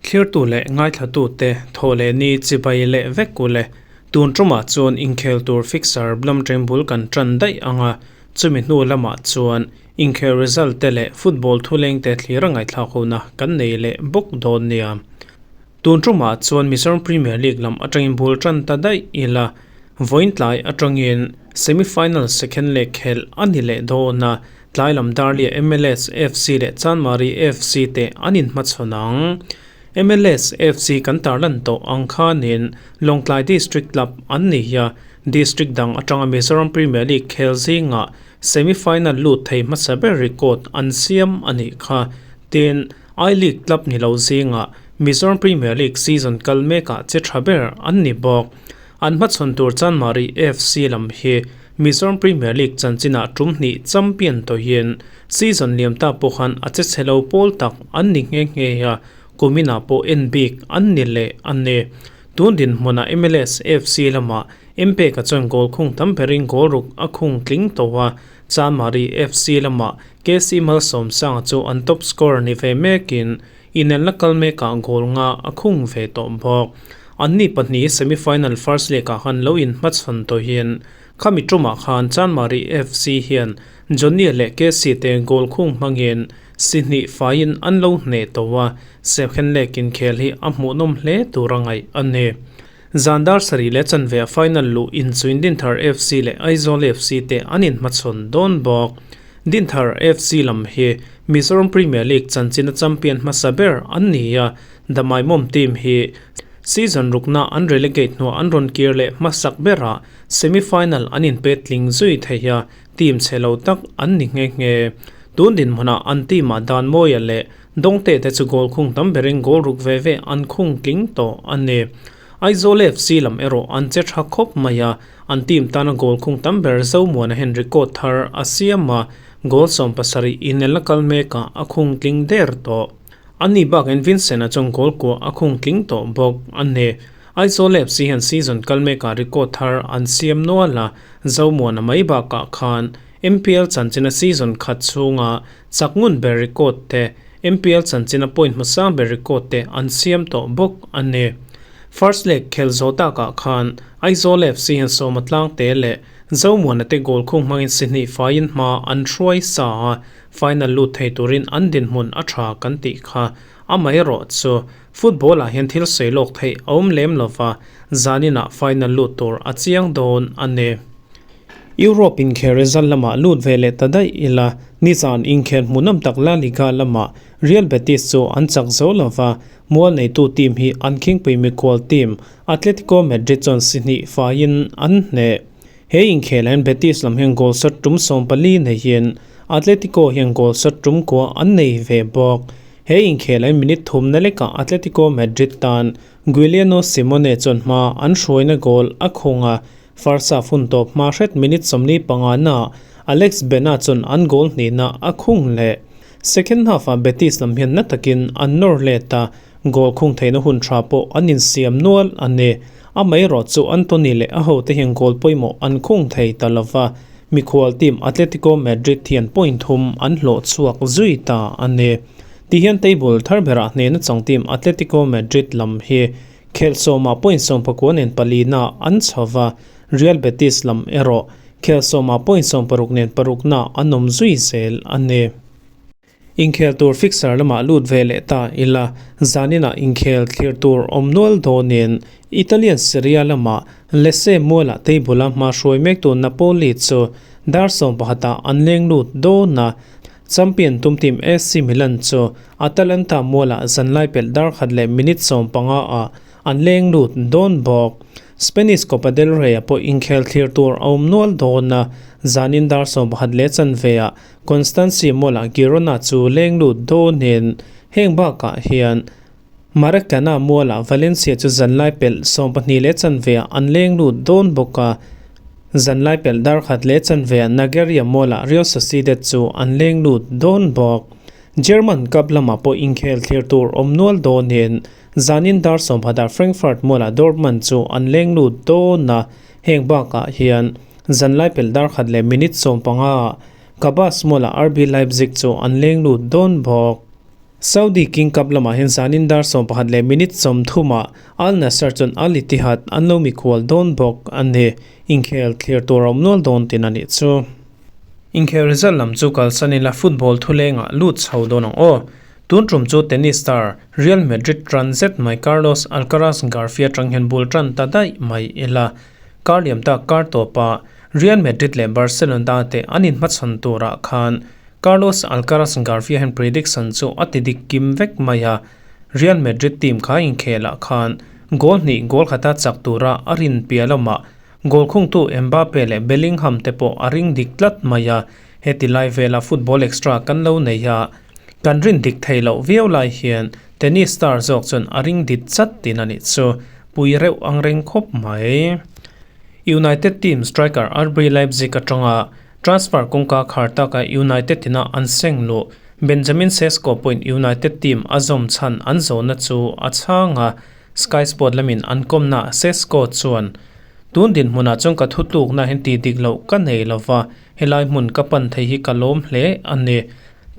Thlirtu leh ngaithlatute thaw leh ni chibai leh vek u le. Tun tumah chuan inkhel tur fixer Blomteng bul kan tan daih ang a, chumi hnu lamah chuan inkhel result te leh football thuleng te thlir a ngaihthlak hona kan nei leh bawk dawn nia. Tun tumah chuan Mizoram Premier League lam atangin bul tan ta daih ila, vawiin tlai atangin semi-final second leg khelh a ni leh dawn a, tlai lam Darlia MLS FC leh Chanmari FC te an inhmachhawn ang. MLS FC kan tarlan tawh ang khanin Lawngtlai District Club an ni a, District dang atanga Mizoram Premier League khel zingah semi-final lut thei hmasa ber record an siam a nih kha. Tin, I-League club ni lo zingah Mizoram Premier League season kal mekah che tha ber an ni bawk. An hmachhawn tur Chanmari FC lam hi Mizoram Premier League chanchinah tum hnih champion tawhin season liam ta pawh khan a che chhe lo pawl tak an ni nghe nghe a, kuminah pawh en bik an ni leh a ni. Tun dinhmunah MLS FC lamah Mpeka chuan goal khung tam berin goal ruk a khung tling tawh a, Chanmari FC lamah KC Malsawmsanga chu an top scorer ni ve mekin inelna kal mekah goal nga a khung ve tawh bawk. Anni pahnih semi-final first leg-ah khan lo inhmachhawn tawhin khami tumah khan Chanmari FC hian Johnny leh KC te goal khung hmangin si hnih faiin an lo hneh tawh a, second leg inkhel hi a hmuhnawm hle tur a ngaih a ni. Zan dar sarih leh chanve a final luh inchuin Dinthar FC leh Aizawl FC te an inhmachhawn dawn bawk. Dinthar FC lam hi Mizoram Premier League chanchina champion hmasa ber an ni a, The Maimawm team hi season rukna an relegate hnuah an rawn kir leh hmasak berah semi-final an inpet tling zui thei a, team chhe lo tak an ni nghe nghe. Tun dinhmunah an team-ah Danmawia leh Dawngte te chu goal khung tam berin goal ruk ve ve an khung tling tawh a ni. Aizawl FC lam erawh an che tha khawp mai a, an team tana goal khung tam ber Zomuana hian record thar a siam a, goal 70 inelna kal mekah a khung tling der tawh. Ani bakin Vincent-a chuan goal kuah a khung tling tawh bawk a ni. Aizawl FC hian season kal mekah record thar an siam nual a, Zomuana mai bakah khan MPL chanchina season khat chhunga Chak ngun ber record te, MPL chanchina point hmasang ber record te an siam tawh bawk a ni. First leg khel zawh takah khan Aizawl FC hian Sawma Tlangte leh Zomuana te goal khung hmangin si hnih faiin hma an hruai sa a, final lut thei turin an dinhmun a tha kan tih kha. Amaherawh chu football ah hian thil sawi lawk theih a awm lem lova, zaninah final lut tur a chiang dawn a ni. Europe inkhel result lamah lut ve leh ta daih ila, nizan inkhel hmuhnawm tak La Liga lamah Real Betis chu an chak zo lova, mual neitu team hi an khingpui mikhual team Atletico Madrid chuan si hnih faiin an hneh. He inkhel hian Betis lam hian goal shot tum 14 neihin Atletico hian goal shot tum kua an nei ve bawk. He inkhel hian minute thumna lekah Atletico Madrid tan Giuliano Simeone chuan hma an hruaina goal a khung a, First half hun tawp hma hret minute 45 na Alex Bena chuan an goal hnihna a khung leh. Second half ah Betis lam hian na takin an nawr let a, goal khung theihna hun tha pawh an insiam nual a ni. Amaherawh chu Antony leh a hote hian goal pawimawh an khung thei ta lova, mikhual team Atletico Madrid hian point thum an hlawh chhuak zui ta a ni. Tihian table thar berah hnehna chang team Atletico Madrid lam hi Khelh sawmah point 19 nen palina an chho va, Real Betis lam erawh khelh sawmah point 16 nen parukna an awm zui zel a ni. Inkhel tur fixer lamah lut ve leh ta ila, zaninah inkhel thlir tur awm nual dawnin Italian Serie A lamah Lecce mualah table-a hma hruai mektu Napoli chu dar 11 ah an leng lut dawn a, Champion tum team AC Milan chu Atalanta mualah zanlai pelh dar khat leh minute 15 ah an leng lut dawn bawk. Spanish Copa del Rey ah pawh inkhel thlir tur a awm nual dawn a, zanin dar 11 leh chanve ah Constanci mualah Girona chu leng lut dawnin heng bakah hian Maracana mualah Valencia chu zanlai pelh 12 leh chanve ah an leng lut dawn bawk a, zanlai pelh dar khat leh chanve ah Nageria mualah Real Sociedad chu an leng lut dawn bawk. German Cup lamah pawh inkhel thlir tur awm nual dawnin zanin dar 10 ah Frankfurt mualah Dortmund chu an leng lut dawn a, heng bakah hian zanlai pelh dar khat leh minute 15 ah Cabas Mall-ah RB Leipzig chu an leng lut dawn bawk. Saudi King Cup lamah hian zanin dar 11 leh minute 30 ah Al Nassr chuan Al Ittihad an lo mikhual dawn bawk a ni. Inkhel thlir tur a awm nual dawn tin a nih chu. Inkhel result lam chu kalsan ila football thulengah lut chho dawn ang aw. Tun tum chu tennis star Real Madrid tan zet mai Carlos Alcaraz Garcia atang hian bul tan ta daih mai ila. Kar liam tak kar tawpa Real Madrid leh Barcelona te an inhmachhawn turah khan Carlos Alcaraz Garcia hian prediction chu a ti dik kim vek mai a, Real Madrid team kha inkhelah khan goal hnih goal khata chak tura a rin piah lamah goal khungtu Mbappe leh Bellingham te pawh a ring dik tlat mai a, heti lai vela football extra kan lo nei a, kan rin dik thei loh viau lai hian tennis star zawk chuan a ring dit chat tin a nih chu pui reuh ang reng khawp mai. United team striker RB Leipzig atanga transfer kawngka khar taka United ina an seng luh Benjamin Sesko pawhin United team a zawm chhan an zawhna chu a chhang a, Sky Sport lamin an kawmna Sesko chuan, Tun dinhmunah chuan ka thutlukna hian tih dik loh ka nei lova, helai hmun ka pan thei hi ka lawm hle a ni.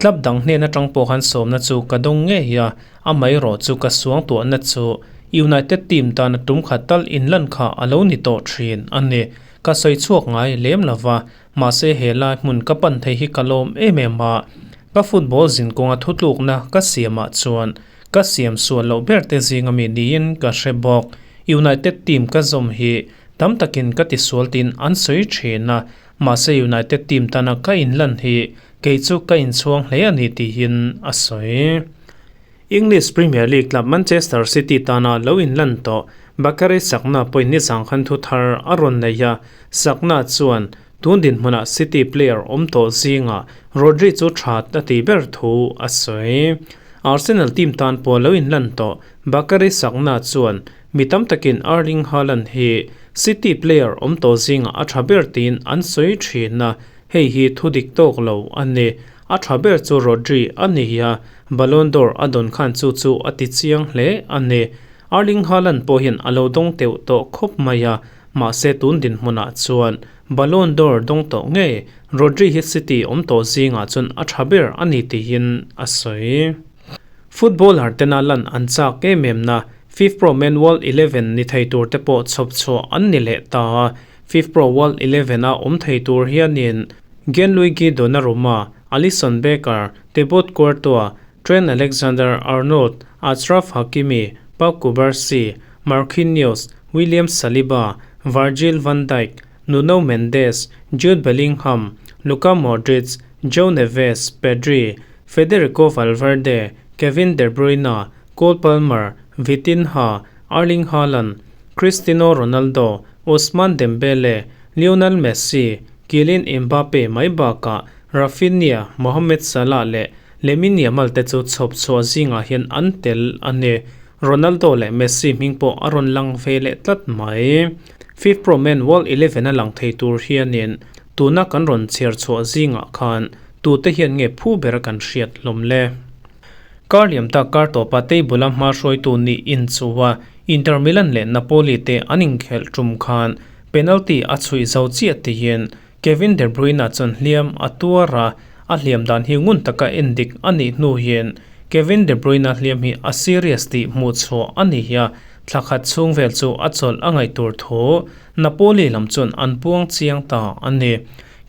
Club dang hnen atang pawh khan sawmna chu ka dawng ngei a, Amaherawh chu ka suang tuahna chu United team tana tum khat tal inlan kha a lo ni tawh thin a ni. Ka sawi chhuak ngai lem lova, mahse he lai hmun ka pan thei hi ka lawm em em a. Ka football zinkawnga thutlukna ka siamah chuan ka siam sual loh ber te zinga mi niin ka hre bawk. United team ka zawm hi tam takin ka tisual tiin an sawi thin a, mahse United team tana ka inlan hi Kei chu ka inchhuang hle a ni tiin a sawi. English Premier League club Manchester City tana lo inlan tawh Bakary Sagna pawhin nizang khan thu thar a rawn nei a, Sagna chuan tun dinhmunah City player awm tawh zingah Rodri chu that a ti ber thu a sawi. Arsenal team tan pawh lo inlan tawh Bakary Sagna chuan mi tam takin Erling Haaland hi City player awm tawh zingah a tha ber tiin an sawi thin a, Hei hi thu dik tawk lo a ni. A tha ber chu Rodri a ni a, Ballon d'Or a dawn khan chu chu a ti chiang hle a ni. Erling Haaland pawh hian a lo dawng teuh tawh khawp mai a, mahse tun dinhmunah chuan Ballon d'Or dawng tawh nge Rodri hi City awm tawh zingah chuan a tha ber a ni tiin a sawi. Footballer tena lan an chak em em na FIFPro Men World 11 ni thei tur te pawh chhawp chhuah an ni leh ta a. FIFPro World 11 a awm thei tur hianin Gianluigi Donnarumma, Alisson Becker, Thibaut Courtois, Trent Alexander-Arnold, Achraf Hakimi, Pau Cubarsi, Marquinhos, William Saliba, Virgil van Dijk, Nuno Mendes, Jude Bellingham, Luka Modric, João Neves, Pedri, Federico Valverde, Kevin De Bruyne, Cole Palmer, Vitinha, Erling Haaland, Cristiano Ronaldo, Ousmane Dembele, Lionel Messi, Kylian Mbappe mai bakah Raphinha, Mohamed Salah leh Lamine Yamal te chu chhawp chhuah zingah hian an tel a ni. Ronaldo leh Messi hming pawh a rawn lang ve leh tlat mai. FIFPro Men World 11 a lang thei tur hianin tuna kan rawn chhiar chhuah zingah khan tute hian nge phu ber kan hriat hlawm le? Kar liam tak kar tawpa table-a hma hruaitu nih inchuha Inter Milan leh Napoli te an inkhelh tum khan penalty a chhuih zo chiah tihin Kevin De Bruyne chuan hliam a tuar a, a hliam dan hi ngun taka en dik a nih hnu hian Kevin De Bruyne hliam hi a serious tih hmuh chhuah a ni a, thla khat chhung vel chu a chawlh a ngaih tur thu Napoli lam chuan an puang chiang ta a ni.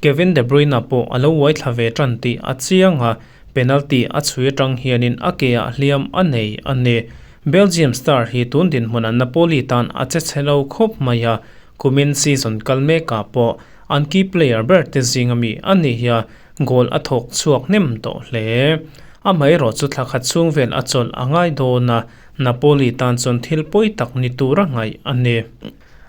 Kevin De Bruyne pawh a lo uai thla ve tan tih a chiang a, Penalty a chhui atang hianin a ke ah hliam a nei a ni. Belgium star hi tun dinhmunah Napoli tan a che chhe lo khawp mai a, kumin season kal mekah pawh an key player ber te zinga mi a ni hi a, goal a thawk chhuak hnem tawh hle. Amaherawh chu thla khat chhung vel a chawlh a ngai dawn a, Napoli tan chuan thil pawi tak ni tura ngaih a ni.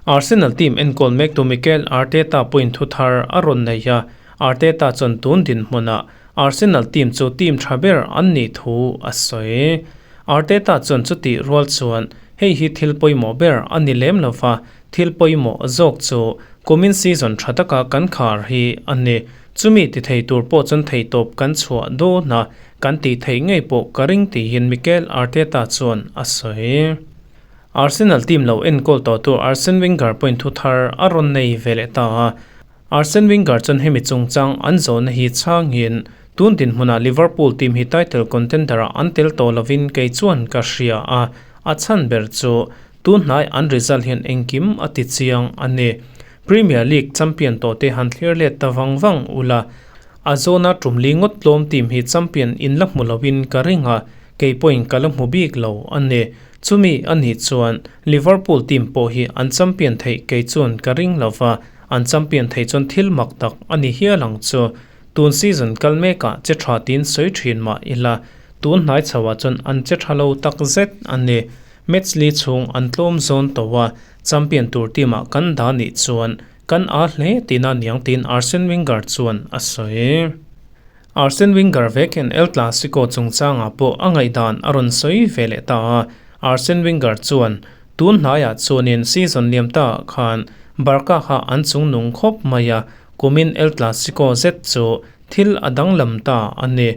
Arsenal team enkawl mektu Mikel Arteta pawhin thu thar a rawn nei a, Arteta chuan tun dinhmunah Arsenal team chu team tha ber an nih thu a sawi. Arteta chuan chutih rual chuan hei hi thil pawimawh ber a ni lem lo va, thil pawimawh zawk chu kumin season tha taka kan khar hi a ni. Chumi ti thei tur pawh chuan theihtawp kan chhuah dawn a, kan tih theih ngei pawh ka ring tiin Mikel Arteta chuan a sawi. Arsenal team lo enkawl tawhtu Arsene Wenger pawhin thu thar a rawn nei ve leh ta a. Arsene Wenger chuan hemi chungchang an zawhna hi chhangin, Tun dinhmunah Liverpool team hi title contender-ah an tel tawh lovin kei chuan ka hria a, a chhan ber chu tun hnai an result hian engkim a ti chiang a ni. Premier League champion tawhte han thlir let ta vang vang ula, a zawna tum li ngawt tlawm team hi champion in la hmu loin ka ring a, kei pawhin ka la hmu bik lo a ni. Chumi a nih chuan Liverpool team pawh hi an champion theih kei chuan ka ring lo va, an champion theih chuan thil mak tak a ni hial ang chu. Tun season kal mekah che tha tiin sawi thin mah ila, tun hnai chhoah chuan an che tha lo tak zet a ni. Match li chhung an tlawm zawn tawh a, champion tur team ah kan dah nih chuan kan a hle tina niang tiin Arsene Wenger chuan a sawi. Arsene Wenger vek hian El Clasico chungchangah pawh a ngaihdan a rawn sawi ve leh ta a, Arsene Wenger chuan tun hnaiah chuanin season liam ta ah khan Barca kha an chungnung khawp mai a, kumin El Clasico zet chu thil a danglam ta a ni.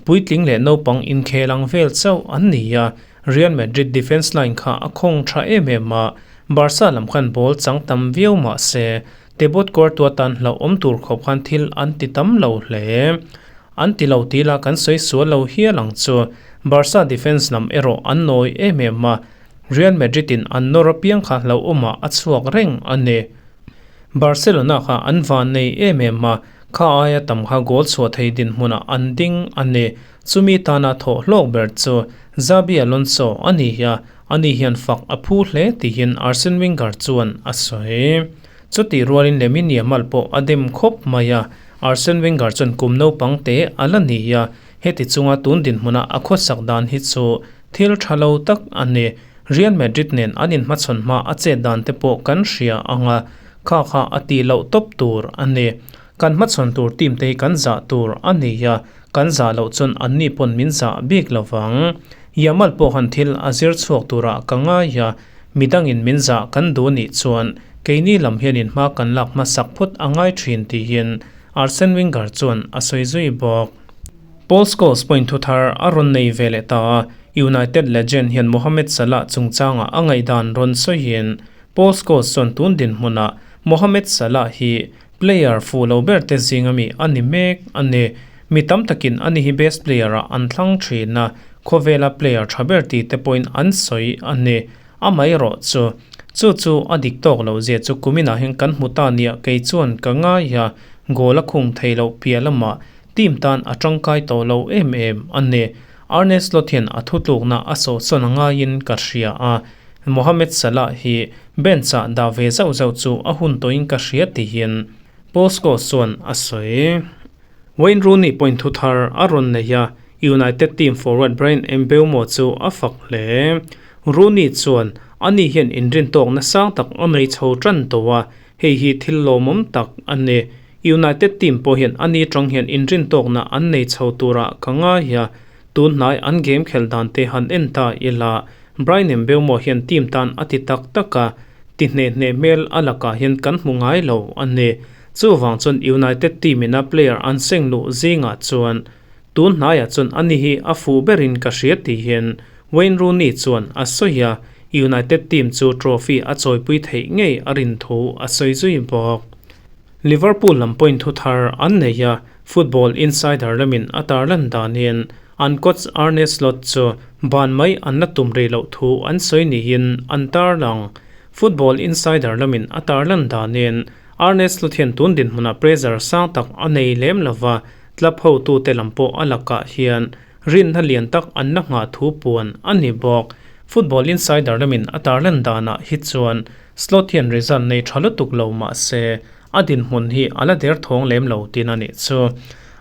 Puitling leh naupang inkhel ang vel chauh an ni a, Real Madrid defence line kha a khawng tha em em a, Barca lam khan ball chang tam viau mah se, Tebot Courtois tan hlauhawm tur khawp khan thil an ti tam lo hle. An ti lo tih lah kan sawi sual lo hial ang chu. Barca defence lam erawh an nawi em em a, Real Madrid in an nawr apiang kha hlauhawmah a chhuak reng a ni. Barcelona kha an van nei em em a, kha aia tam kha goal chhuah thei dinhmunah an ding a ni. Chumi tana thawh hlawk ber chu Xabi Alonso a ni a, ani hian fak a phu hle tihin Arsene Wenger chuan a sawi. Chutih rualin Lamine Yamal pawh a dem khawp mai a, Arsene Wenger chuan kum naupang te a la ni a, heti chunga tun dinhmuna a khawsak dan hi chu thil tha lo tak a ni. Real Madrid nen an inhmachhawn hma a chet dan te pawh kan hria ang a, kha kha a tih loh tawp tur a ni. Kan hmachhawn tur team te hi kan zah tur a ni a, Kan zah loh chuan anni pawn min zah bik lo vang. Yamal pawh han thil a zir chhuak turah ka ngai a, midangin min zah kan duh nih chuan keini lam hianin hma kan lak hmasak phawt a ngai thin tiin Arsene Wenger chuan a sawi zui bawk. Paul Scholes pawhin thu thar a rawn nei ve leh ta a, United legend hian Mohamed Salah chungchangah a ngaihdan rawn sawiin Paul Scholes chuan tun dinhmunah Mohamed Salah hi Player fuh lo ber te zing ami a ni mek a ni. Mi tam takin ani hi best player ah an thlang thin a, khawvela player tha ber ti te pawhin an sawi a ni. Amaherawh chu, chu chu a dik tawk loh zia chu kuminah hian kan hmu ta nia kei chuan ka ngai a, goal a khung thei loh piah lamah team tan a tangkai tawh lo em em a ni. Arne Slot hian a thutlukna a sawhsawn a ngaiin ka hria a, Mohamed Salah hi bench-ah dah ve zauh zauh chu a hun tawhin ka hria tihin Paul Scholes chuan a sawi. Wayne Rooney pawhin thu thar a rawn nei a, United team forward Bryan Mbeumo chu a fak hle. Rooney chuan, Ani hian inrintawkna sang tak a nei chho tan tawh a, hei hi thil lawmawm tak a ni. United team pawh hian ani tang hian inrintawkna an nei chho turah ka ngai a, tun hnai an game khelh dan te han en ta ila Bryan Mbeumo hian team tan a ti tak tak a, ti hneh hneh hmel a lakah hian kan hmu ngai lo a ni. Chuvang chuan United team ina player an seng luh zingah chuan tun hnaiah chuan ani hi a fuh berin ka hria tih hian Wayne Rooney chuan a sawi a, United team chu trophy a chawipui theih ngei a rin thu a sawi zui bawk. Liverpool lam pawhin thu thar an nei a, Football Insider lamin a tarlan danin An coach Arne Slot chu ban mai an la tum rih loh thu an sawi niin an tarlang. Football Insider lamin a tarlan danin Arne Slot hian tun dinhmunah pressure sang tak a nei lem lova, club hotute lam pawh a lakah hian rinna lian tak an la nghah thu puan a ni bawk. Football Insider lamin a tarlan danah hi chuan Slot hian result nei tha lutuk lo mah se a dinhmun hi a la derthawng lem lo tin a nih chu.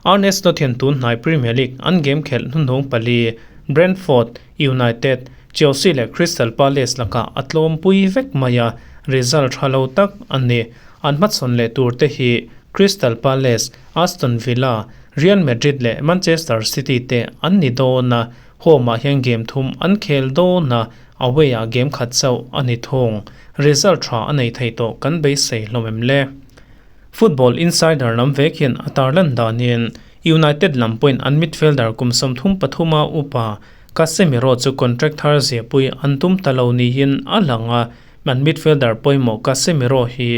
Arne Slot hian tun hnai Premier League an game khelh hnuhnung pali Brentford, United, Chelsea leh Crystal Palace lakah a tlawmpui vek mai a, result tha lo tak a ni. An hmachhawn leh tur te hi Crystal Palace, Aston Villa, Real Madrid leh Manchester City te an ni dawn a, home ah hian game thum an khel dawn a, away ah game khat chauh a ni thung. Result tha a nei thei tawh kan beisei hlawm em le? Football Insider lam vek hian a tarlan danin United lam pawhin an midfielder kum 33 a upa Casemiro chu contract thar ziahpui an tum ta lo niin a lang a, an midfielder pawimawh Casemiro hi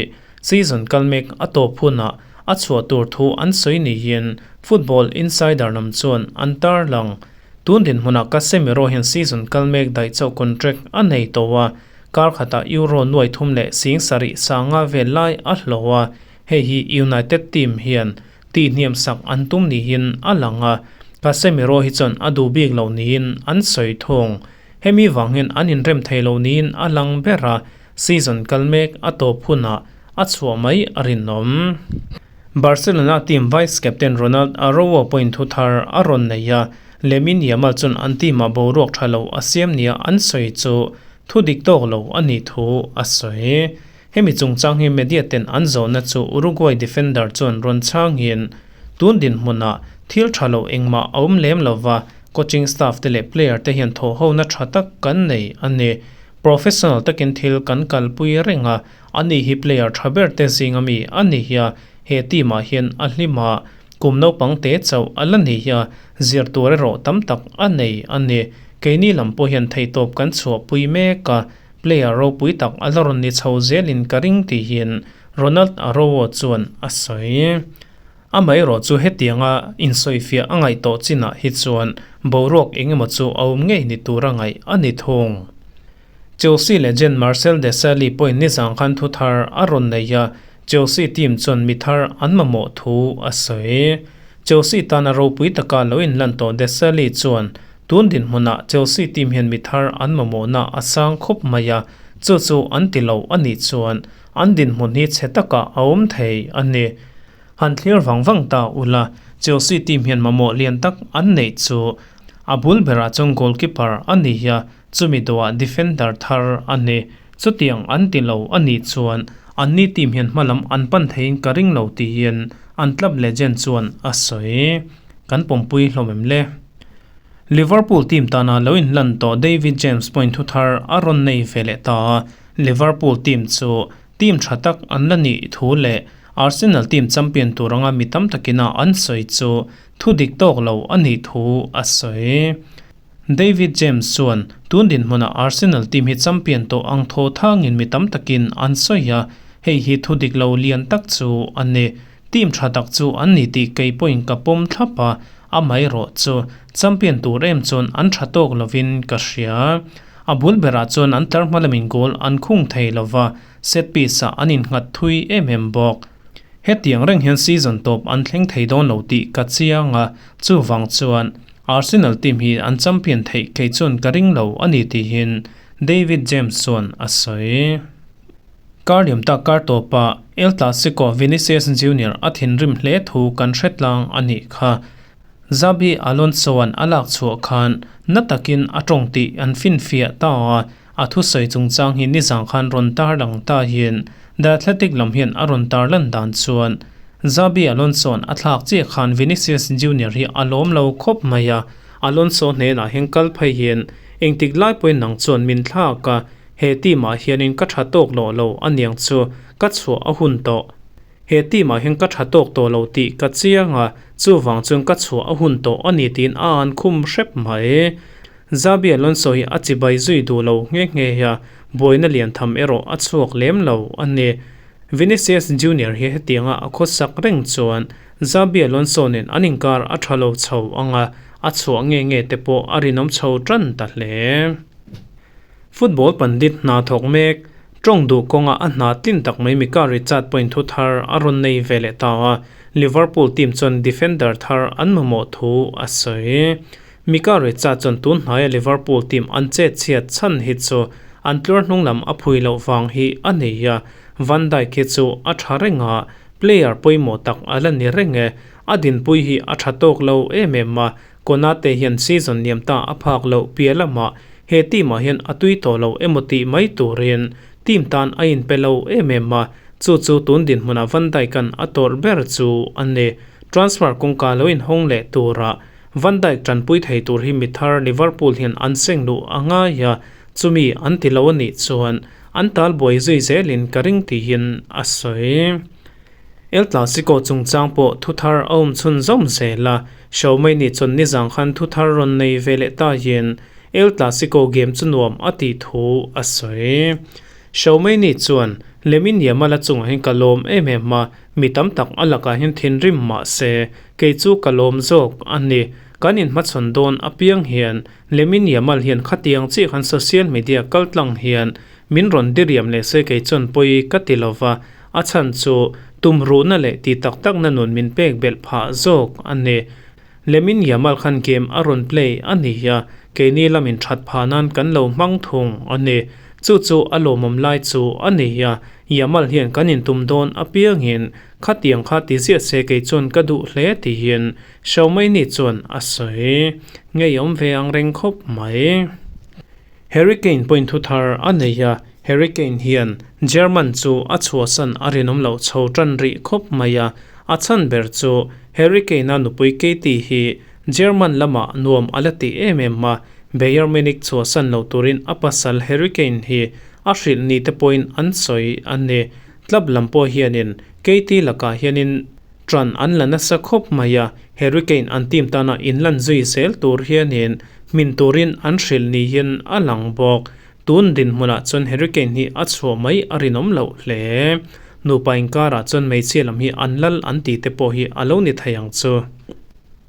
Season kal mek a tawp hunah a chhuah tur thu an sawi niin Football Insider lam chuan an tarlang. Tun dinhmunah Casemiro hian season kal mek daih chauh contract a nei tawh a, kar khatah Euro nuai thum leh sing sarih sanga vel lai a hlawh a, hei hi United team hian tihhniam sak an tum niin a lang a, Casemiro hi chuan a duh bik loh niin an sawi thung. Hemi vang hian an inrem thei lo niin a lang ber a, season kal mek a tawp hunah a chhuah mai a rinawm. Barcelona team vice captain Ronald Araujo pawhin thu thar a rawn nei a, Lamine Yamal chuan an team-ah boruak tha lo a siam nia an sawi chu thu dik tawk lo a nih thu a sawi. Hemi chungchang hi media ten an zawhna chu Uruguay defender chuan rawn chhangin, Tun dinhmunah thil tha lo engmah a awm lem lova, coaching staff te leh player te hian thawhhona tha tak kan nei a ni. Professional takin thil kan kalpui reng a, ani hi player tha ber te zinga mi a ni hi a, he team ah hian a hlim a, kum naupang te chauh a la ni hi a, zir tur erawh tam tak a nei a ni. Keini lam pawh hian theihtawp kan chhuahpui mek a, Player ropui tak a la rawn ni chho zelin ka ring tihin Ronald Araujo chuan a sawi. Amaherawh chu hetianga insawifiah a ngaih tawh chinah hi chuan boruak engemaw chu a awm ngei ni tura ngaih a ni thung. Chelsea legend Marcel Desailly pawhin nizang khan thu thar a rawn nei a, Chelsea team chuan mi thar an mamawh thu a sawi. Chelsea tana ropui taka lo inlan tawh Desailly chuan Tun dinhmunah Chelsea team hian mi thar an mamawhna a sang khawp mai a, chu chu an ti lo a nih chuan an dinhmun hi chhe takah a awm thei a ni. Han thlir vang vang ta ula, Chelsea team hian mamawh lian tak an neih chu a bul berah chuan goalkeeper a ni a, chumi dawhah defender thar a ni. Chutiang an ti lo a nih chuan anni team hian hmalam an pan theiin ka ring lo tiin an club legend chuan a sawi. Kan pawmpui hlawm em le? Liverpool team tana lo inlan tawh David James pawhin thu thar a rawn nei ve leh ta a, Liverpool team chu team tha tak an la nih thu leh Arsenal team champion tur anga mi tam takina an sawi chu thu dik tawk lo a nih thu a sawi. David James chuan tun dinhmunah Arsenal team hi champion tawh ang thaw thangin mi tam takin an sawi a, hei hi thu dik lo lian tak chu a ni. Team tha tak chu an ni tih kei pawhin ka pawm thlap a, Amaherawh chu champion tur em chuan an tha tawk lovin ka hria. A bul berah chuan an tlar hma lamin goal an khung thei lova, set piece ah an innghat thui em em bawk. Hetiang reng hian season tawp an thleng thei dawn lo tih ka chiang a, chuvang chuan Arsenal team hi an champion theih kei chuan ka ring lo a ni tihin David James chuan a sawi. Kar liam tak kar tawpah El Clasico Vinicius Junior a thinrim hle thu kan hre tlang a nih kha. Xabi Alonso-a'n a lak chhuah khan na takin a tawng tih an finfiah ta a, a thusawi chungchang hi nizang khan rawn tarlang ta hian The Athletic lam hian a rawn tarlan dan chuan Xabi Alonso-a'n a thlak chiah khan Vinicius Junior hi a lawm lo khawp mai a, Alonso hnenah hian kal phei hian engtik lai pawhin nang chuan min thlak a, He team ah hianin ka tha tawk loh lo a niang chu ka chhuah a hun tawh. He team ah hian ka tha tawk tawh lo tih ka chiang a, chuvang chuan ka chhuah a hun tawh a ni tiin a an khum hrep mai. Xabi Alonso hi a chibai zui duh lo nghe nghe a, buaina lian tham erawh a chhuak lem lo a ni. Vinicius Junior hi hetianga a khawsak reng chuan Xabi Alonso nen an inkar a tha lo chho ang a, a chhuah nge nge te pawh a rinawm chho tan ta hle. Football pandit hna thawk mek, tawng duh kawnga a hna tlin tak mai Mika Richard pawhin thu thar a rawn nei ve leh ta a, Liverpool team chuan defender thar an mamawh thu a sawi. Mika Richard chuan tun hnaia Liverpool team an chet chhiat chhan hi chu an tluar hnung lam a phui loh vang hi a nei a, Van Dijk hi chu a tha reng a, player pawimawh tak a la ni reng e, a dinpui hi a tha tawk lo em em a, Konate hian season liam ta a phak loh piah lamah he team ah hian a tui tawh lo emaw tih mai turin team tan a inpe lo em em a, chu chu tun dinhmunah Van Dijk-a'n a tawrh ber chu a ni. Transfer kawngka lo inhawng leh turah Van Dijk tanpui thei tur hi mi thar Liverpool hian an seng luh a ngai a, chumi an ti lo a nih chuan an talbuai zui zelin ka ring tihin a sawi. El Clasico chungchang pawh thu thar a awm chhun zawm zel a, Xiaomei chuan nizang khan thu thar rawn nei ve leh ta hian El Clasico game chu nuam a tih thu a sawi. Xiaomei chuan Lemin Yamal a chungah hian ka lawm em em a, mi tam tak a lakah hian thinrim mah se, kei chu ka lawm zawk a ni. Kan inhmachhawn dawn apiang hian Lemin Yamal hian khatiang chiah khan social media kaltlang hian min rawn diriam leh se kei chuan pawi ka ti lo va, a chhan chu tumruhna leh ti tak takna nun min pek belh phah zawk a ni. Lemin Yamal khan game a rawn play a ni a, keini lamin that phah nan kan lo hmang thung a ni. Chu chu a lawmawm lai chu a ni a, Yamal hian kan intum dawn apiangin khatiang kha ti ziah se kei chuan ka duh hle tihin Xiaomei-ni chuan a sawi. Ngeiawm ve ang reng khawp mai. Harry Kane pawhin thu thar a nei a, Harry Kane hian German chu a chhuahsan a rinawm loh chho tan rih khawp mai a, a chhan ber chu Harry Kane-a nupui Katie hi German lamah nuam a la ti em em a, Bayern Munich chhuahsan lo turin a pasal Harry Kane hi a hrilh ni te pawhin an sawi a ni. Club lam pawh hianin Katie lakah hianin Ṭan an la nasa khawp mai a, Harry Kane an team tana inlan zui zel tur hianin hmin turin an hrilh niin a lang bawk. Tun dinhmunah chuan Harry Kane hi a chhuah mai a rinawm loh hle. Nupa inkarah chuan hmeichhia lam hi an lal an tih te pawh hi a lo ni thei ang chu.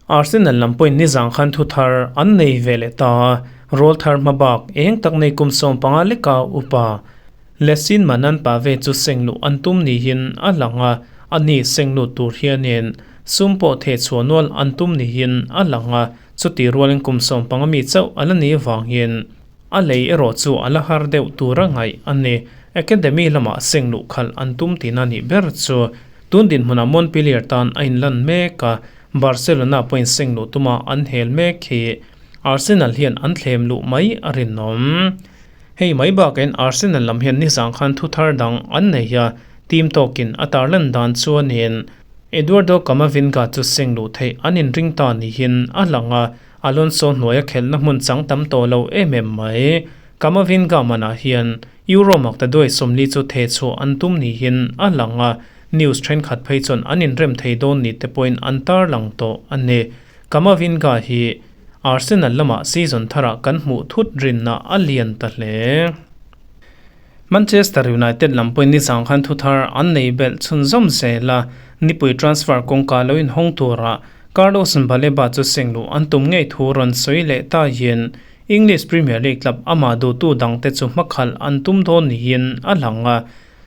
Arsenal lam pawhin nizang khan thu thar an nei ve leh ta a, rawl thar hma bak eng tak nei kum 15 leka upa Lesin Manan Pave chu sengluh an tum niin a lang a, ani senglut tur hianin sum pawh theh chhuah nual an tum niin a lang a, chuti rualin kum 15 mi chauh a la nih avangin a lei erawh chu a la har deuh tur a ngaih a ni. Academy lamah sengluh khalh an tum tihna nih ber chu tun dinhmunah Montpellier tan a inlan mek a, Barcelona pawhin sengluh tuma an hel mek hi Arsenal hian an thlem luh mai a rinawm. Hei mai bakin Arsenal lam hian nizang khan thu thar dang an nei a, team tawkin a tarlan dan chuanin Eduardo Camavinga chu seng luh theih an inring ta niin a lang a, Alonso hnuaia khelhna hmun chang tam tawh lo em em mai. Camavinga manah hian Euro makta duai 40 chu theh chhuah an tum niin a lang a, news thenkhat phei chuan an inrem thei dawn ni te pawhin an tarlang tawh a ni. Camavinga hi Arsenal lamah season tharah kan hmuh thut rinna a lian ta hle. Manchester United lam pawhin nizang khan thu thar an nei belh chhunzawm zel a, nipui transfer kawngka lo inhawng turah Carlos Baleba chu sengluh an tum ngei thu rawn sawi leh ta hian English Premier League club amah duhtu dangte chu hmakhalh an tum dawn niin a lang a.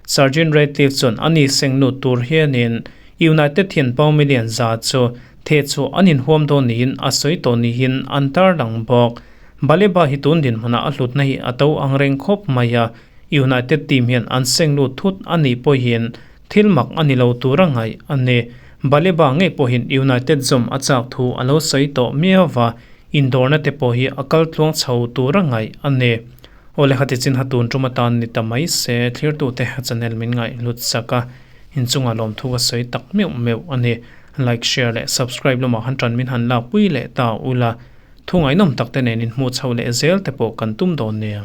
Sir Jim Ratcliffe chuan a ni senglut tur hianin United hian pound million za chu theh chhuah an inhuam dawn niin a sawi tawh niin an tarlang bawk. Baleba hi tun dinhmunah a hlutna hi a to ang reng khawp mai a, United team hian an senglut thut a nih pawhin thil mak a ni lo tur a ngaih a ni. Baleba ngei pawhin United zawm a chak thu a lo sawi tawh miau va, indawrna te pawh hi a kal tluang chho tur a ngaih a ni. Awle khati chin ha tun tum atan ni ta mai se thlirtute a channel min ngaih hlut sak a, inchungah lawmthu ka sawi tak meuh meuh a ni. Like, share leh subscribe lamah han tan min han lakpui leh ta ula, thu ngaihnawm tak te nen inhmuh chhoh leh zel te pawh kan tum dawn nia.